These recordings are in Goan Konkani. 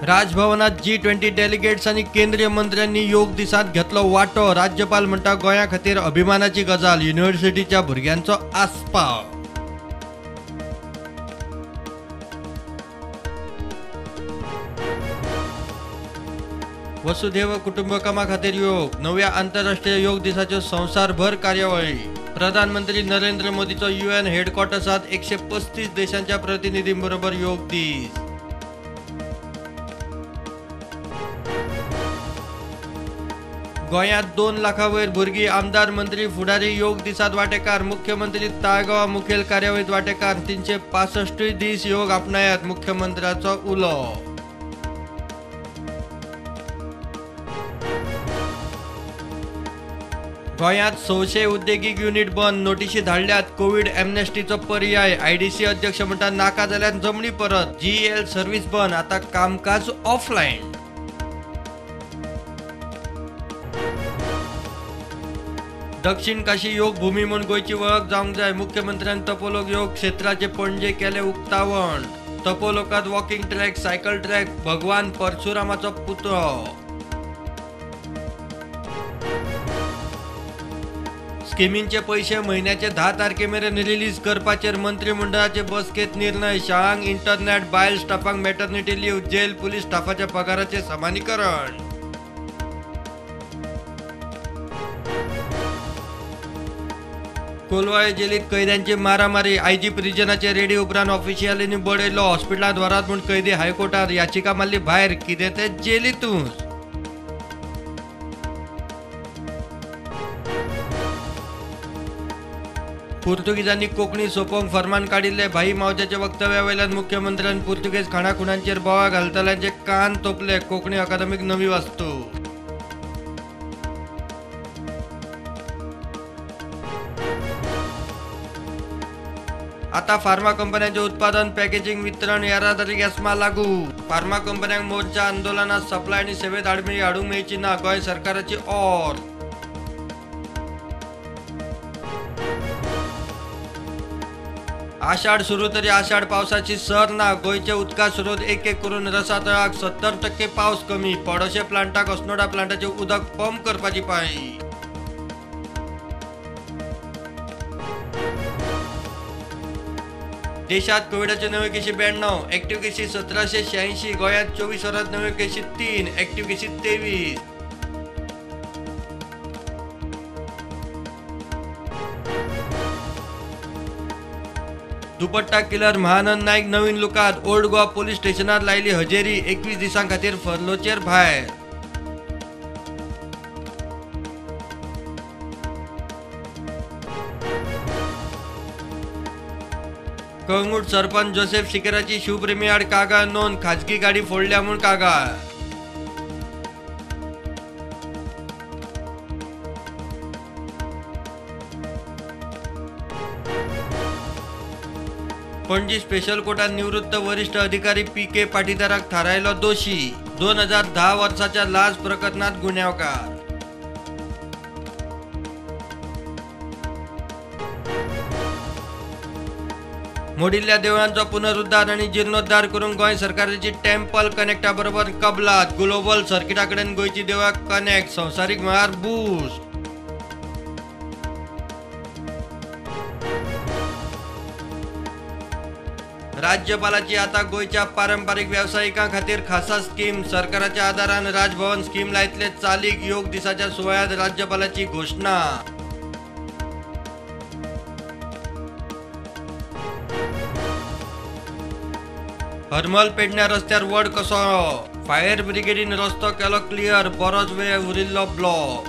राजभवनात G20 delegates आनी केंद्रीय मंत्र्यांनी योग दिसांत घेतलो वांटो. राज्यपाल म्हणटा गोंया खातीर अभिमानाची गजाल, युनिव्हर्सिटीच्या भुरग्यांचो आस्पाव. वसुधैव कुटुंबकमा खातीर योग, नव्या आंतरराष्ट्रीय योग दिसाच्यो संवसारभर कार्यावळी. प्रधानमंत्री नरेंद्र मोदीचो UN हेडक्वॉर्टर्सात 135 देशांच्या प्रतिनिधींबरोबर योग दीस. गोंयांत 2 लाखां वयर भुरगीं, आमदार, मंत्री, फुडारी योग दिसांत वांटेकार. मुख्यमंत्री ताळगांवां मुखेल कार्यावळींत वांटेकार. 365 दीस योग आपणायात, मुख्यमंत्र्याचो उलो. गोंयांत 600 उद्देगीक युनिट बंद, नोटिशी धाडल्यात. कोवीड एमनेस्टीचो पर्याय, IDC अध्यक्ष म्हणटा नाका जाल्यार जमनी परत. GEL service बंद, आतां कामकाज ऑफलायन. दक्षिण काशी योग भूमी म्हूण गोंयची वळख जावंक जाय, मुख्यमंत्र्यान तपोलोक योग क्षेत्राचे पणजे केलें उक्तावण. तपोलोकांत वॉकिंग ट्रॅक, सायकल ट्रॅक, भगवान परशुरामाचो पुतळो. स्किमींचे पयशे म्हयन्याचे 10 तारखे मेरेन रिलीज करपाचेर मंत्रिमंडळाचे बसकेंत निर्णय. शाळांक इंटरनॅट, बायल स्टाफांक मॅटर्निटी लीव, जेल पुलीस स्टाफाच्या पगाराचें समानीकरण. कोलवाळे जेलीत कैद्यांची मारामारी, IG प्रिजनाचे रेडी उपरांत ऑफिशियलींनी बडयलो. हॉस्पिटलांत व्हरात म्हूण कैदी हायकोर्टात याचिका मारली भायर, कितें तें जेलींतूच. पुर्तुगेजांनी कोंकणी सोंपोवंक फर्मान काडिल्लें, भाई मावज्याच्या वक्तव्या वयल्यान मुख्यमंत्र्यान पुर्तुगेज खाणाखुणांचेर बोवाळ घालतल्यांचे कान तोपले. कोंकणी अकादमीक नवी वास्तू. आता फार्मा कंपन्यांचे उत्पादन, पॅकेजिंग, वितरण, येरादारी एस्मा लागू. फार्मा कंपन्यांक मोर्चा आंदोलनात सप्लाय आनी सेवेत आडमेळी हाडूंक मेळची ना, गोंय सरकाराची ओर. आषाढ सुरू तरी आषाढ पावसाची सर ना, गोंयचे उदका स्रोत एक एक करून रसातळाक. 70% पावस कमी, पडोशे प्लांटाक अस्नोडा प्लांटाचें उदक पंप करपाची पाळी. देशात कोविडाच्यो नव्यो केशी 92, ऍक्टिव्ह केशी 1786. गोंयांत 24 वरांत नव्यो केशी 3, ऍक्टिव्ह केशी 23. दुपट्टा किलर महानंद नाईक नवीन लुकात, ओल्ड गोवा पोलीस स्टेशनार लायली हजेरी, 21 दिसां खातीर फर्लोचेर भायर. कळंगूट सरपंच जोसेफ शिकेराची शिवप्रेमी आड कागाळ नोंद, खाजगी गाडी फोडल्या म्हूण कागाळ. पणजी स्पेशल कोर्टात निवृत्त वरिष्ठ अधिकारी PK पाटीदाराक थारायलो दोशी, 2010 वर्साच्या लाच प्रकरणात गुन्यांवकार. मोडिल्ल्या देवळांचो पुनरुद्धार आनी जीर्णोद्धार करूंक गोंय सरकाराची टेम्पल कनेक्टा बरोबर कबलात. ग्लोबल सर्किटा कडेन गोंयची देवळां कनेक्ट, संवसारीक मळार बूस्ट. राज्यपालाची आता गोंयच्या पारंपारीक वेवसायिकां खातीर खासा स्कीम, सरकाराच्या आदारान राजभवन स्कीम लायतले चालीक. योग दिसाच्या सुवाळ्यांत राज्यपालाची घोशणा. हरमल पेडण्या रस्त्यार व्हड कोसळ्ळो, फायर ब्रिगेडीन रस्तो केलो क्लियर, बरोच वेळ उरिल्लो ब्लॉक.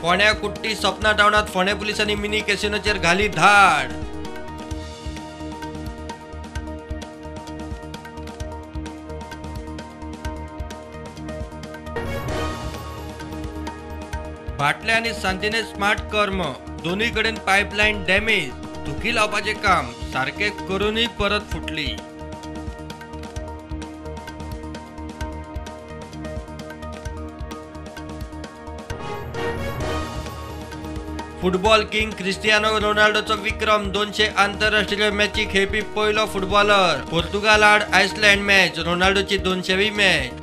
फोंड्या कुट्टी सपना टावनात फोंडें पुलिसांनी मिनी कॅसिनोचेर घाली धाड. भाटले आनी सांतिनेज स्मार्ट कर्म, दोनूय कडेन पायपलायन डॅमेज, धुकी लावपाचें काम सारकें करूनय परत फुटली. फुटबॉल किंग क्रिस्टियानो रोनाल्डोचो विक्रम 200 आंतरराष्ट्रीय मॅची खेळपी पयलो फुटबॉलर. पोर्तुगाल आड आयसलँड मॅच, रोनाल्डोची 200वी मॅच.